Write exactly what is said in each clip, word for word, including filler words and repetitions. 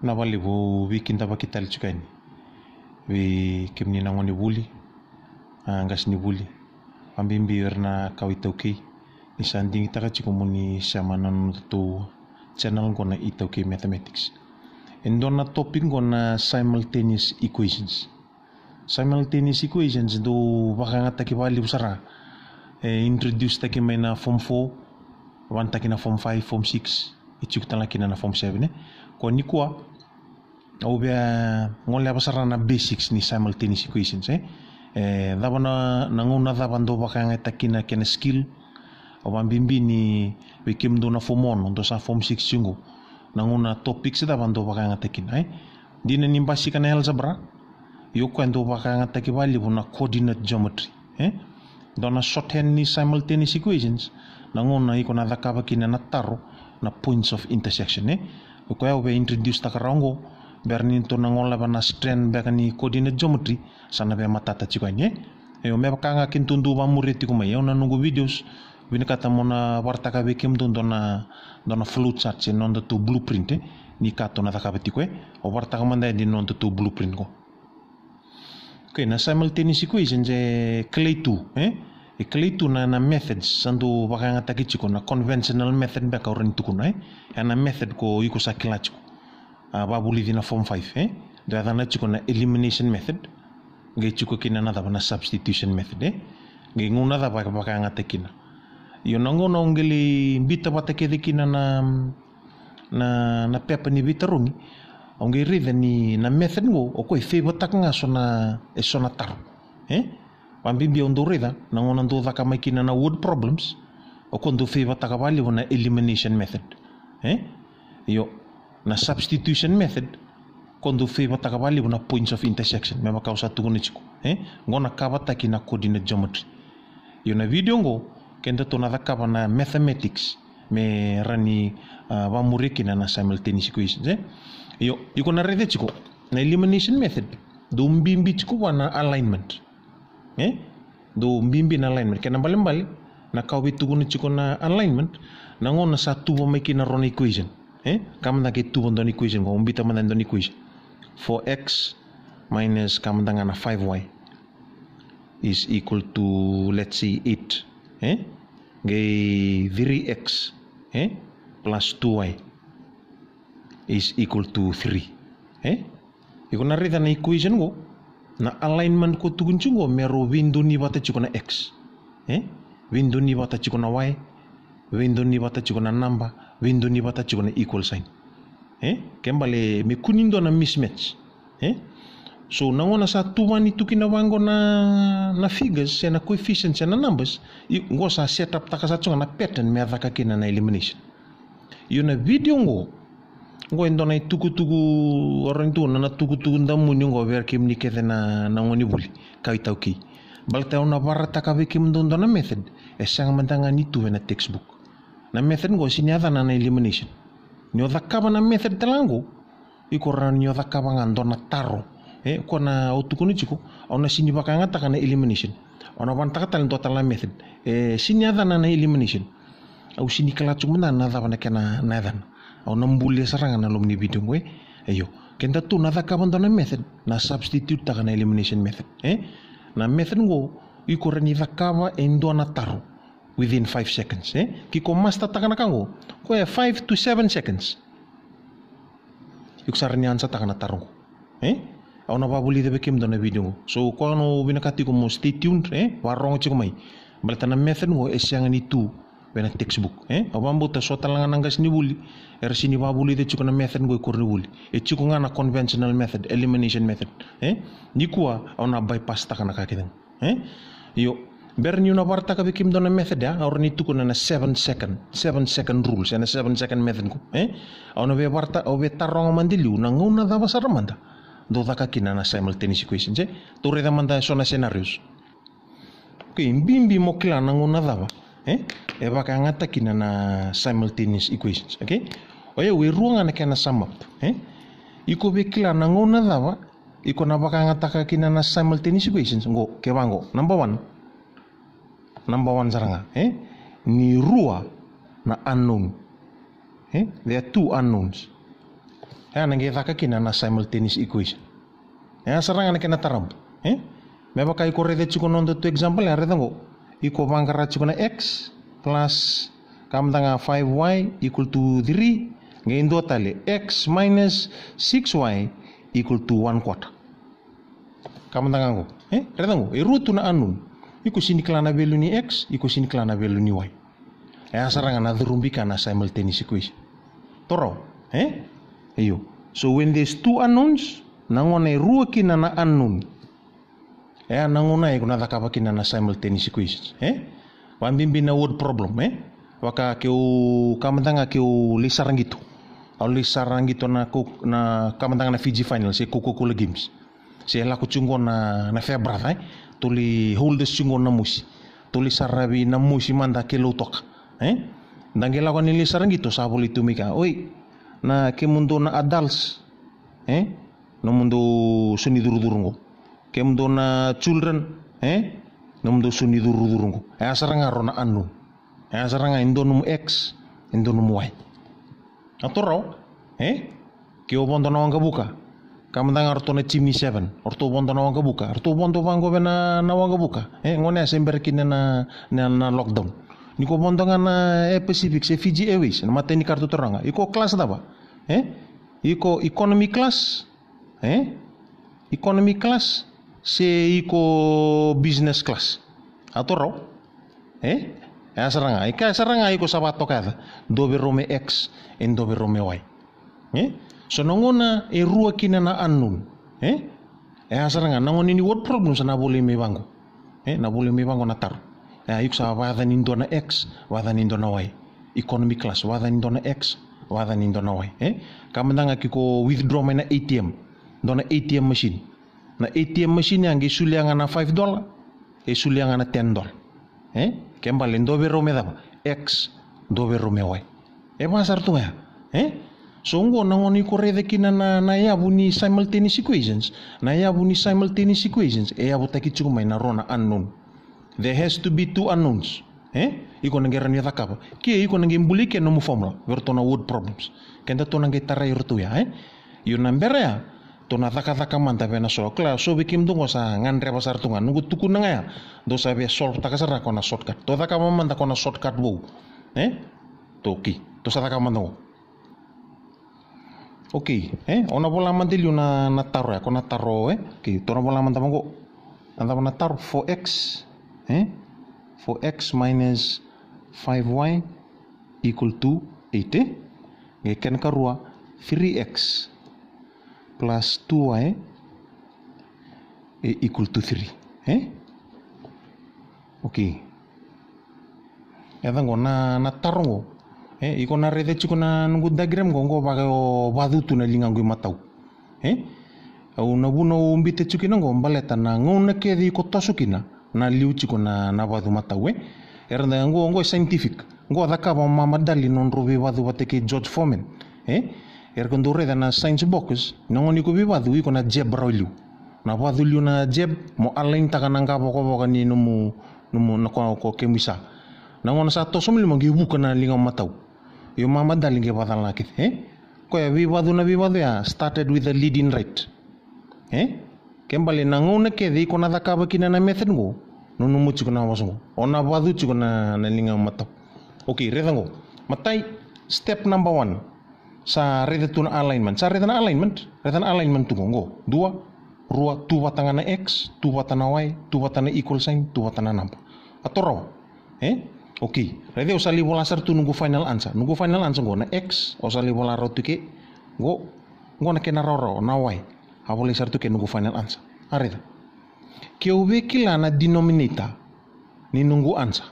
Na valevu au veikidavaki tale tiko yani vei kemuni na gone vuli, a, qase ni vuli, vabibi o ira na kawa iTaukei, ni sa digitaka tiko mo ni sema na nodatou channel qo na iTaukei Mathematics. E dua na topic qo na simultaneous equations. Simultaneous equations dau vakayagataki vakalevu sara. E introduce taki mai na form four, vanataki na form five, form six, e tiko tale kina na form seven, e. Ko nikua au via goleva sara na basics ni simultaneous equations, e. E cava na, na gauna cava dau vakayagataki kina kena skill, au vabibi ni vei kemudou na form ono, dou sa form six tiko qo, na gauna topics cava dau vakayagataki kina, e. Dina ni basika na algebra, io koya dau vakayagataki vakalevu na coordinate geometry, e. Dua na shorthand ni simultaneous equations, na gauna iko na cakava kina na taro na points of intersection, e. O koya au via introduce taka rawa qo, bera ni tou na goleva na strand beka ni coordinate geometry, sa na via matata tiko yani, e. Io, me vaka ga keitou dau vamuria tiko mai, io, na noqu videos, vinakata mo na varataka vei kemudou dua na, dua na flow chart se nodatou blueprint, e, ni ka tou na cakava tiko, e. Au varataka mada yani nodatou blueprint qo. Okay, na simultaneous equations e kilai tu, e? E kilai tu na, na methods sa dau vakayagataki tiko, na conventional method beka au rawa ni tukuna, e? E na method ko iko sa kila tiko. A, vavulici na form five, e? Dau yacana tiko na elimination method. Qai tiko kina na cava, na substitution method, e? Qai gauna cava vakayagataki kina. Io, na gauna au qai lai bita vata kece kina na, na, na pepa ni veitarogi, au qai raica ni na method qo, o koya e favour-taka ga so na, e so na taro, e? Vabibi au dau raica na gauna dau caka mai kina na word problems, o koya dau favour-taka vakalevu na elimination method, e? Io, na substitution method, o koya dau favour-taka vakalevu na points of intersection, me vaka au sa tukuna tiko, e? Qo na cover-taki na coordinate geometry. Io, na video qo, kedatou na cakava na mathematics me rawa ni, a, vamuria kina na simultaneous equations, e? Io, iko na raica tiko na elimination method, dau bibi tiko vua na alignment, e? Dau bibi na alignment. Kena ibalebale, na ka au via tukuna tiko na alignment, na gauna sa tuva mai kina rua na equation, e? Ka mada ke tuva dua na equation qo, au bita mada dua na equation, four x minus ka mada ga na five y is equal to, let's say, eight, e? Qai three x, e, plus two y is equal to three, e? Iko na raica na equation qo, na alignment ko tukuni tiko qo, me rau veidonui vata tiko na x, e? Veidonui vata tiko na y, veidonui vata tiko na naba, veidonui vata tiko na equal sign, e? Ke bale me kua ni dua na mismatch, e? So na gauna sa tuvani tu kina vaqo na, na figures se na coefficients se na numbers, i qo sa set up-taka sa tiko ga na pattern me caka kina na elimination. Io, na video qo, qo e dua na itukutuku, au rawa ni tukuna na itukutuku damuni qo vei ira kemuni kece na, na gone vuli, kawa iTaukei. Baleta au na varataka vei kemudou dua na method e sega mada ga ni tu ena textbook. Na method qo sega ni yacana na elimination. Ni o cakava na method tale ga qo, iko rawa ni o cakava ga dua na taro, e? Ko na, au tukuna tiko, au na sega ni vakayagataka na elimination. Au na vanataka tale dua tale na method, e sega ni yacana na elimination. Au sega ni kila tiko mada na cava na kena, na yacana. Au na bulia sara ga na loma ni video qo, e? Io, kedatou na cakava dua na method, na substitute-taka na elimination method, e? Na method qo, iko rawa ni cakava e dua na taro within five seconds, e? Ke iko master-taka na ka qo, koya e five to seven seconds, iko sa rawa ni answer-taka na taro qo, e? Au na vavulica vei kemudou na video qo. So koya au vinakata tiko mo stay tuned, e? Vakarorogo tiko mai. Baleta na method qo e sega ni tu ena textbook, e? Au vakabauta so tale ga na qase ni vuli era sega ni vavulica tiko na method qo i koronivuli. E tiko ga na conventional method, elimination method, e? Nikua au na bypass-taka na ka kece qo, e? Io, bera niu na varataka vei kemudou na method ya, au rawa ni tukuna na seven second, seven second rule se na seven second method qo, e? Au na via varata, au via taroga mada e liu na gauna cava sara mada dou caka kina na simultaneous equations, e? Tou raica mada e so na scenarios. Okay, bibi mo kila na gauna cava, e? E vakayagataki kina na simultaneous equations, okay? O yau e rua ga na kena sum up, e? Iko via kila na gauna cava iko na vakayagataka kina na simultaneous equations qo, kevaqo, number one. Number one sara ga, e? Ni rua na unknown, e? There are two unknowns. E a na qai caka kina na simultaneous equation. E a sara ga na kena tarabu, e? Me vaka iko raica tiko na noda tu example, e a raica qo. Iko vaqara tiko na x plus, ka mada ga, five y equal to three, qai dua tale x minus six y equal to one quarter. Ka mada ga qo, e? Raica qo, e rua tu na unknown. Iko sini kila na value ni x, iko sini kila na value ni y. E a sara ga na curubika na simultaneous equation. Torau, e? Io. So when there's two unknowns, na gauna e rua kina na unknown, e a na gauna iko na cakava kina na simultaneous equations, e? Vabibi na word problem, e? Vaka keu, ka mada ga, keu lai sara qito. Au lai sara qito na, na, ka mada ga, na Fiji Finals se Coca-Cola Games. Se lako tiko qo na, na Farebrother, e? Tou lai holders tiko qo na mosi. Tou lai sara vei na mosi mada ke Lautoka, e? Da qai lako ni lai sara qito, sa volai tu mai ka, oi, na kemudou na adults, e? Nomudou so ni curucuru qo. Kemudou na children, e? Nomudou so ni curucuru qo. E a sara ga rua na unknown. E a sara ga e dua nomu x, e dua nomu y. A torau, e? Ke o vodo na waqavuka, ka mada ga ratou na Chimney Seven, o ratou vodo na waqavuka, ratou vodo vaqo vei na, na waqavuka, e? Gone ya se bera kina na, na, na lockdown. Ni ko vodo ga na Air Pacific se Fiji Airways, na matai ni ka ratou taroga, iko class cava, e? Iko economy class, e? Economy class se iko business class? A torau, e? E a sara ga, e ka sara ga iko sa vatoka yaca. Dua vei rau me x, e dua vei rau me y, e? So na gauna e rua kina na unknown, e? E a sara ga na gauna ni word problem sa na volai mai vaqo, e? Na volai mai vaqo na taro. E a, iko sa vayaca ni dua na x, vayaca ni dua na y. Economy class, vayaca ni dua na x, vayaca ni dua na y, e? Ka mada ga ke ko withdraw mai na A T M, dua na A T M machine. Na A T M machine ya qai solia ga na five dollar, e solia ga na ten dollar, e? Ke bale dua vei rau me cava? X, dua vei rau me y. E va sara tu ga ya, e? So qo na gauna iko raica kina na, na yavu ni simultaneous equations, na yavu ni simultaneous equations e yavutaki tiko mai na rua na unknown. There has to be two unknowns, e? Iko na qai rawa ni cakava, ke iko na qai buli ke nomu formula vei ratou na word problems. Kedatou na qai tarai iratou ya, e? Io, na bera ya, tou na cakacaka mada vei na so, kila, so vei kemudou qo sa gadreva sara tu ga, noqu tukuna ga ya, dou sa via solve taka sara ko na shortcut. Tou cakava mada ko na shortcut vou, e? Tou, okay, tou sa cakava mada qo. Okay, e? O na vola mada liu na, na taro ya, ko na taro, e? Okay, tou na vola mada vaqo. Na cava na taro? Four x, e? Four x minus five y equal to eight, e? Qai kena karua, three x plus two y e equal to three, e? Okay. E ca qo na, na taro qo, e? Iko na raica tiko na noqu diagram qo, qo vaka o vacu tu na ligaqu i matau, e? Au na vuna au bita tiko kina qo baleta na gauna kece iko toso kina na liu tiko na, na vacu matau, e? Era da qo, qo e scientific. Qo cakava mamadali nodrau veivacu vata kei George Foreman, e? Era ko dou raica na science box, na gauna iko veivacu iko na jab rawa liu. Na vacu liu na jab, mo align taka na qavokavoka ni nomu, nomu na ko, ko kemu isa. Na gauna sa toso mai lima qai vuka na liga matau. Io mamadali qai vacala kece, e? Koya veivacu, na veivacu ya started with the leading right. E? Ke bale na gauna kece iko na cakava kina na method qo, nonomu tiko na vosa qo. O na vacu tiko na, na liga matau. Okay, raica qo. Matai, step number one. Sa raica tu na alignment. Sa raica na alignment. Raica na alignment tu qo. Qo. Dua, rua, tu vata ga na x, tu vata na y, tu vata na equal sign, tu vata na naba. A torau. E? Okay. Raica, au sa lai vola sara tu noqu final answer. Noqu final answer qo na x, au sa lai vola rawa tu ke. Qo, qo na kena rawarawa, na y. A volai sara tu ke noqu final answer. A raica. Ke au via kila na denominator ni noqu answer.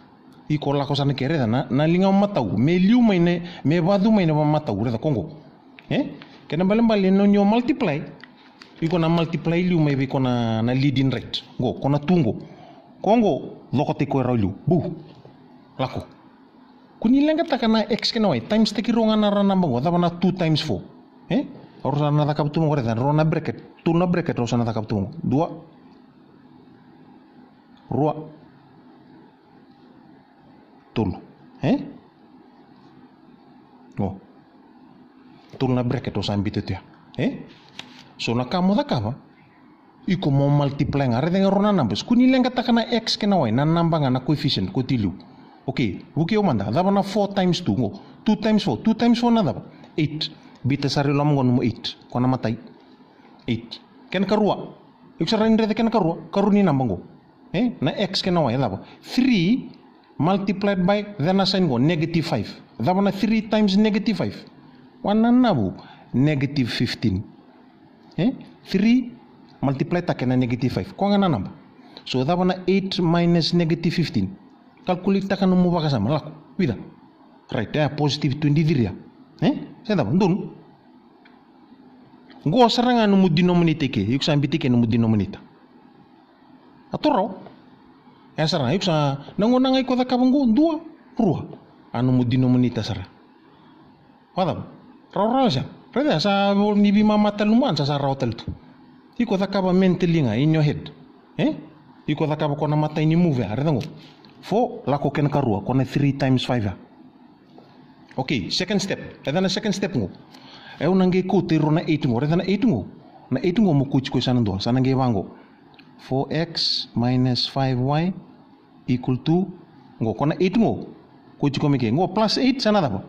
Iko lako sara na ke, raica na, na liga matau. Me liu mai na, me vacu mai na vamatau. Raica ko qo. E? Kena balebale na ni o multiply. Iko na multiply liu mai vei ko na, na leading right. Qo, ko na tu qo. Ko qo, cokotai koya rawa liu. Bu. Lako. Ko ni leqataka na x kei na y, times taki rua ga na ra naba qo, cava na two times four? E? Rau sa na cakava tu mai qo, raica, rua na bracket, tolu na bracket, rau sa na cakava tu mai qo. Dua. Rua. Tolu. E? O. Tolu na bracket, rau sa bita tu ya. E? So na ka mo cakava, iko mo multiply ga, raica ga rua na naba. Kua ni leqataka na x kei na y, na naba ga na coefficient ko tu i liu. Okay, vukei au mada, cava na four times two qo? Two times four, two times four na cava? Eight. Biuta sara i loma qo nomu eight, ko na matai. Eight. Kena karua. Iko sa rawa ni raica kena karua, karua ni naba qo. E? Na x kei na y, cava? Three multiplied by, then na sign qo, negative five. Cava na three times negative five? Wananavu, negative fifteen. E? Three multiply taka na negative five, koya ga na naba. So cava na eight minus negative fifteen? Calculate taka nomu vakasama, lako, vica? Right, e positive twenty-three ya. E? Se cava, donu. Qo sara ga nomu denominator i ke, iko sa biuta i ke nomu denominator. A tu rawa. E sara ga, iko sa, na gauna ga iko cakava qo, dua, rua. A nomu denominator sara. Vakacava? Rawarawa sara. Raica, sa vo ni veimama tale nomu answer, sa rawa tale tu. Iko cakava mentally ga, in your head. E? Iko cakava ko na matai ni move ya, raica qo. Four, lako kena karua, ko na three times five ya. Okay, second step. Raica na second step qo. E, au na qai kauta e rua na eight qo. Raica na eight qo. Na eight qo mo kauti koya sa na dua. Sa na qai vaqo. Four x minus five y equal to, qo, ko na eight qo. Kauti koya mai ke. Qo plus eight sa na cava?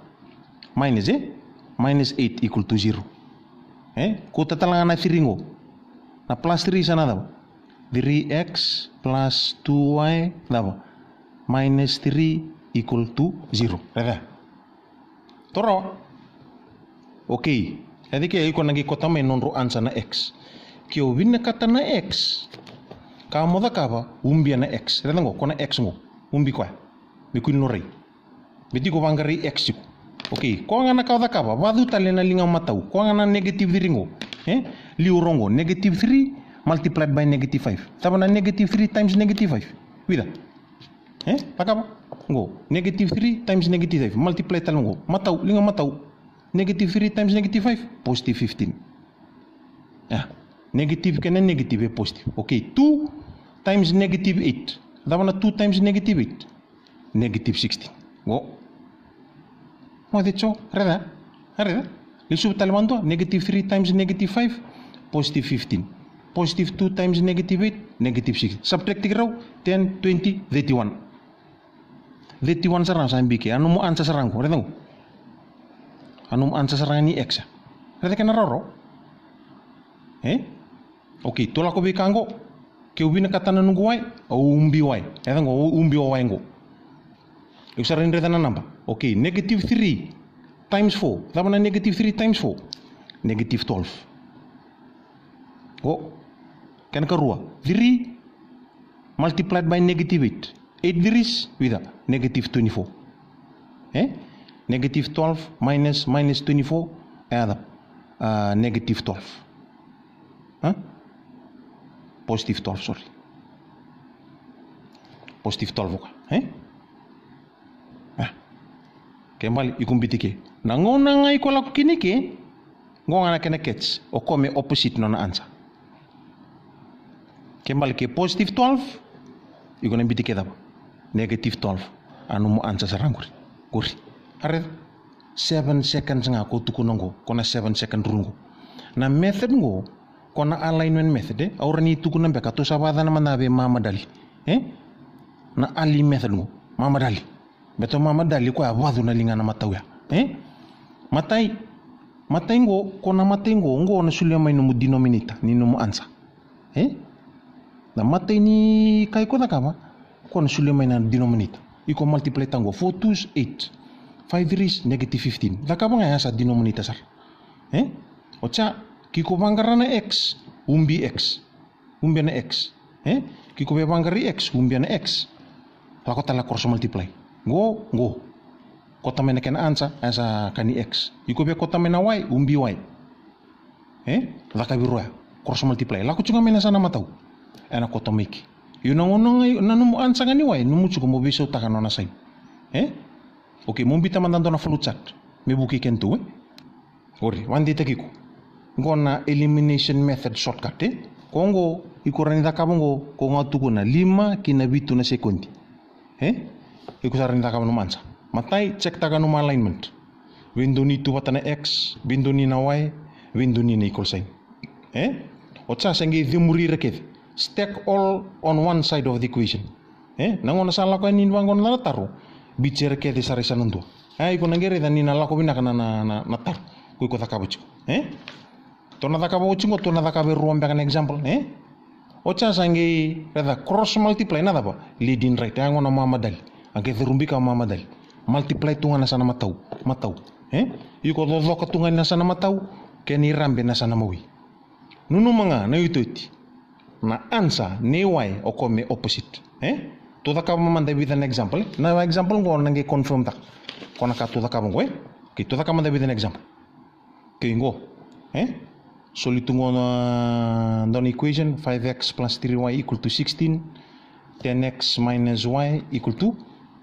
Minus, e? Minus eight equal to zero. E? Kauta tale ga na three qo. Na plus three sa na cava? Three x plus two y, cava? Minus three equal to zero. Raica. Torawa. Okay. Raica ke, iko na qai kauta mai nodrau answer na x. Ke o vinakata na x, ka mo cakava, ubia na x. Raica qo, ko na x qo. Ubi koya. Me kua ni laurai. Baleta iko vaqarai x tiko. Okay, koya ga na ka o cakava, vacu tale na liga matau. Koya ga na negative three qo. E? Liu rua qo, negative three multiplied by negative five. Cava na negative three times negative five? Vica? E? Cakava. Qo, negative three times negative five. Multiply tale qo. Matau, liga matau. Negative three times negative five, positive fifteen. A, negative kei na negative e positive. Okay, two times negative eight. Cava na two times negative eight? Negative sixteen. Qo. Moce tiko, raica. Raica. Lesuva tale vakadua, negative three times negative five, positive fifteen. Positive two times negative eight, negative six. Subtract tiko rau, ten, twenty, thirty-one. Thirty-one sara ga sa biu ke. A nomu answer sara qo, raica qo. A nomu answer sara ga ni x. Raica kena rawarawa. E? Okay, tou lako vei ka qo. Keu vinakata na noqu y, au ubi y. Raica qo, au ubi o y qo. Iko sa rawa ni raica na naba. Okay, negative three times four. Cava na negative three times four? Negative twelve. Qo. Kena karua. Three multiplied by negative eight. Eight threes, vica? Negative twenty-four. E? Negative twelve minus, minus twenty-four, e cava? A, negative twelve. A? Positive twelve, sorry. Positive twelve o koya, e? A. Kena ibalebale iko biuta i ke. Na gauna ga iko lako kina i ke, qo ga na kena catch, o koya me opposite nona answer. Kena ibalebale ke positive twelve, iko na biuta i ke cava? Negative twelve. A nomu answer sara qori. Qori. A raica. Seven seconds ga ko tukuna qo, ko na seven second rule qo. Na method qo, ko na alignment method, e? Au rawa ni tukuna beka, tou sa vakayacana mada vei Mama Dali. E? Na ali method qo, Mama Dali. Baleta o Mama Dali koya a vacu na ligana matau ya. E? Matai. Matai qo, ko na matai qo, qo na solia mai nomu denominator ni nomu answer. E? Na matai ni ka iko cakava, ko na solia mai na denominator. Iko multiply taka qo, four twos, eight. Five threes, negative fifteen. Cakava ga ya sa denominator sara. E? Oti ya, ke iko vaqara na x, ubi x. Ubia na x. E? Ke iko via vaqarai x, ubia na x. Lako tale cross multiply. Qo, qo. Kauta mai na kena answer, answer ka ni x. Iko via kauta mai na y, ubi y. E? Cakavi rua ya. Cross multiply. Lako tiko ga mai na yasana matau. Ena kauta mai ke. Io na gauna ga, na nomu answer ga ni y, nomu tiko mo veisautaka nona sign. E? Okay, mo biuta mada dua na flow chart. Me vukei kedatou, e? Qori, vakadeitaki iko. Qo na elimination method shortcut, e? Ko qo, iko rawa ni cakava qo, ko ga tukuna lima ki na vitu na sekodi. E? Iko sa rawa ni cakava nomu answer. Matai, check taka nomu alignment. Veidonui tu vata na x, veidonui na y, Veidonui na equal sign. E? O ca sa qai cemuri ira kece. Stack all on one side of the equation. E? Na gauna sa lako yani vaqo na taro, biuti ira kece sara i sa na dua. E, iko na qai raica ni na lako vinaka na, na, na, na taro ko iko cakava tiko. E? Tou na cakava oti qo, tou na cakava e rua beka na example. E? O ca sa qai raica cross multiply na cava? Leading right. E, gona mamadali. A qai curumi ka mamadali. Multiply tu ga na sa na matau. Matau. E? Iko cocoka tu ga na sa na matau. Kena irabe na sa na mawi. Nanuma ga na iotioti. Na answer nei Y o koya me opposite. E? Tou cakava mada e vica na example. Na example qo na qai confirm taka ko na ka tou cakava qo, e? Okay, tou cakava mada e vica na example. Okay, qo. E? Soli tu qo na dua na equation, five x plus three y equal to sixteen, ten x minus y equal to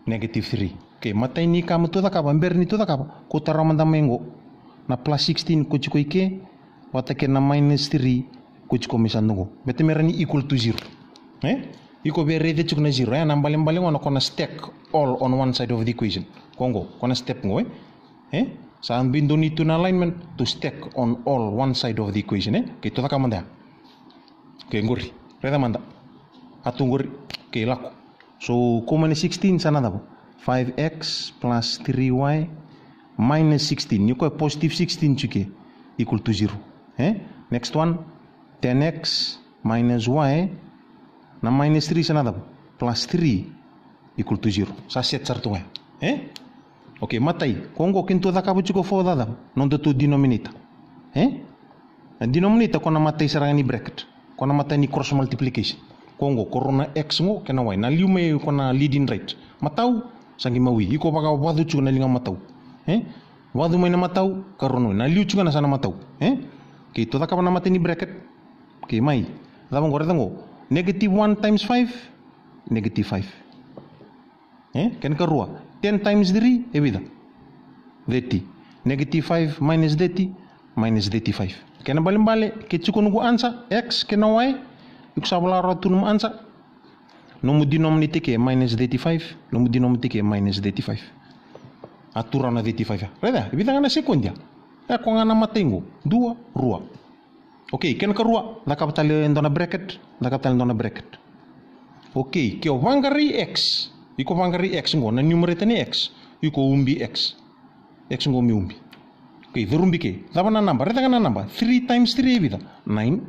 negative three. Okay, matai ni ka mo tou cakava, bera ni tou cakava, ko tara mada mai qo. Na plus sixteen ko tiko i ke, vata kei na minus three ko tiko mai sa dua qo. Beta me rawa ni equal to zero. E? Iko via raica tiko na zero, e? Na balebale qo na ko na stack all on one side of the equation. Ko qo, ko na step qo, e? E? Sa veidonui tu na alignment, to stack on all one side of the equation, e? Okay, tou cakava mada ya. Okay, qori. Raica mada. A tu qori. Okay, lako. So, ko mai na sixteen sa na cava? Five x plus three y minus sixteen. Ni ko e positive sixteen tiko i ke equal to zero. E? Next one, ten x minus y. Na minus three sa na cava? Plus three equal to zero. Sa set sara tu ga ya. E? Okay, matai. Ko qo keitou cakava tiko four cava? Nodatou denominator. E? Na denominator ko na matai sara ga ni bracket. Ko na matai ni cross multiplication. Ko qo, ko rua na x qo kei na y. Na liu mai ko na leading right. Matau, sa qai mawi. Iko vakavacu tiko na liga matau. E? Vacu mai na matau, ka rua na y. Na liu tiko na sa na matau. E? Okay, tou cakava na matai ni bracket. Okay, mai. Cava qo, raica qo. Negative one times five, negative five. E? Kena karua, ten times three, e vica? Thirty. Negative five minus thirty, minus thirty-five. Kena balebale, ke tiko noqu answer, x kei na y, iko sa vola rawa tu nomu answer. Nomu denominator ke minus thirty-five, nomu denominator ke minus thirty-five. A tu rawa na thirty-five ya. Raica, e vica ga na sekodi ya? E, ko ga na matai qo. Dua, rua. Okay, kena karua, cakava tale e dua na bracket, cakava tale e dua na bracket. Okay, ke o vaqarai x, iko vaqarai x qo, na numerator ni x, iko ubi x. X qo me ubi. Okay, curumi ke. Cava na naba? Raica ga na naba. Three times three e vica? Nine.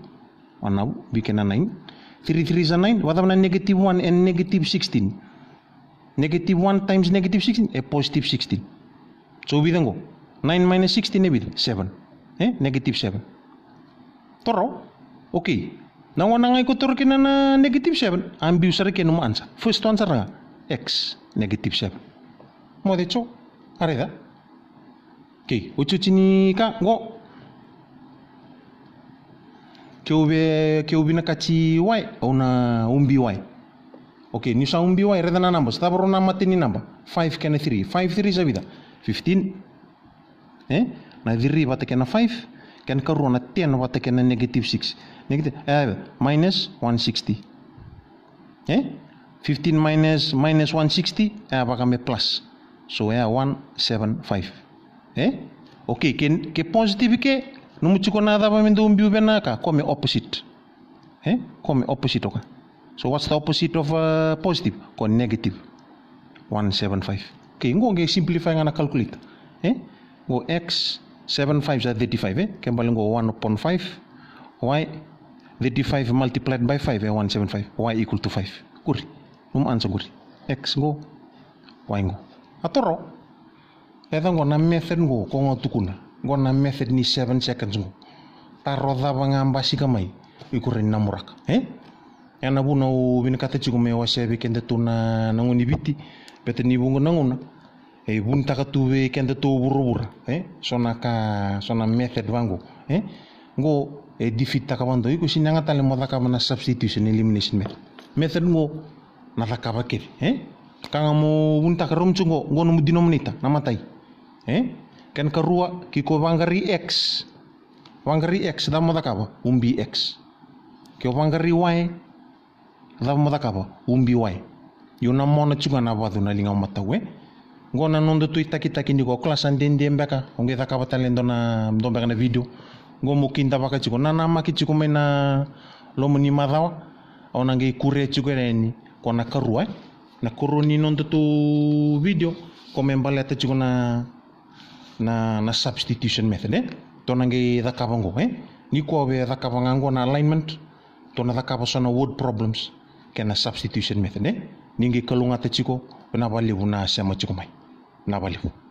Wanau, ubi kena nine. Three three sa nine, vakacava na negative one and negative sixteen? Negative one times negative sixteen, e positive sixteen. So vica qo? Nine minus sixteen e vica? Seven. E? Negative seven. Toro? Okay. Na gauna ga iko toro kina na negative seven, a biu sara kina nomu answer. First one sara ga, x, negative seven. Moce tiko. A raica. Okay, otioti ni ka qo. Ke o via, ke o vinakati y, au na ubi y. Okay, niu sa ubi y, raica na naba, sa cava rau na matai ni naba? Five kei na three. Five three sa vica? Fifteen. E? Na three vata kei na five, kena karua na ten vata kei na negative six. Negative, e, minus one sixty. E? Fifteen minus, minus one sixty, e, vaka me plus. So, e, one seven five. E? Okay, ke, ke positive ke, nomu tiko na cava me dou biu vei na ka, ko me opposite. E? Ko me opposite o ka. So, what's the opposite of, uh, positive? Ko negative one seven five. Okay, qo qai simplify ga na calculator. E? Qo x seven five sa thirty-five, e? Ke bale qo one upon five, y thirty-five multiplied by five, e one seven five, y equal to five. Qori, nomu answer qori. X qo, y qo. A toro. Raica qo na method qo, ko ga tukuna. Qo na method ni seven seconds qo. Taro cava ga basika mai, iko rawa ni namuraka, e? Ena vuna au vinakata tiko me wasea vei kedatou na, na gone ni Viti, beta ni vuqa na gauna e vunitaka tu vei kedatou vuravura, e? So na ka, so na method vaqo, e? Qo e defeat taka vadua, iko sega ni yaga tale mo cakava na substitution elimination method. Method qo na cakava kece, e? Ka ga mo vunitaka, raica tiko qo, qo nomu denominator, na matai. E? Kena karua, ke o vaqarai x. Vaqarai x, cava mo cakava? Ubi x. Ke o vaqarai y, cava mo cakava? Ubi y. Io, na mona tiko ga na vacu na liga matau, e? Qo na nodatou itakitaki ni qo, class a dede beka, o qai cakava tale e dua na, dua beka na video. Qo mo kidavaka tiko na namaki tiko mai na loma ni macawa. Au na qai kuria tiko yani ko na karua e na koro ni noda tu video ko me baleta tiko na na na substitution method e. Tou na qai cakava qo e ni ko ve cakava ga qo na alignment. Tou na cakava so na word problems ke na substitution method e. Ni qai kalougata tiko. Vinaka vakalevu na sema tiko mai. Vinaka vakalevu.